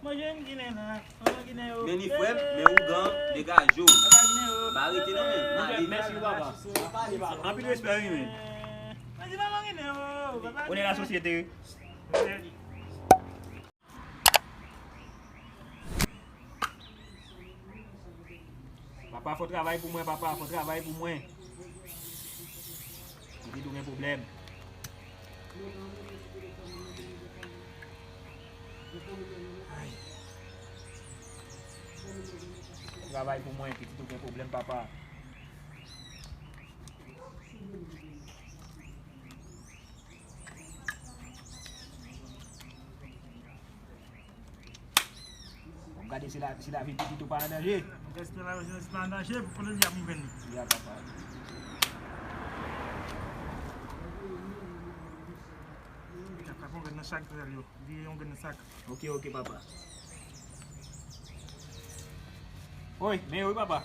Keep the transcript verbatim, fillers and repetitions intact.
Mwen jwenn Ginen la. Mwen Ginen yo. Men ni frè m, men ougan, degaje w. Papa Ginen yo. Pa rete non, men. Mèsi, papa. Anpil respè, wi, men. Mwen di mama Ginen yo. Papa Ginen yo. On est la société. Papa, fè w travay pou mwen, papa, fè w travay pou mwen. Pitit ou gen pwoblèm. Ay. Travay pou mwen, pitit ou gen pwoblèm, papa. W ap gade si la, si lavi pitit ou pa an danje. Gade si lavi pitit ou pa an danje, pou konnen li ap rive li. Ya, papa. Papa, yon grenn nan sak, yo. Vire yon grenn nan sak. Ok, ok, papa. Oy, men wi, papa.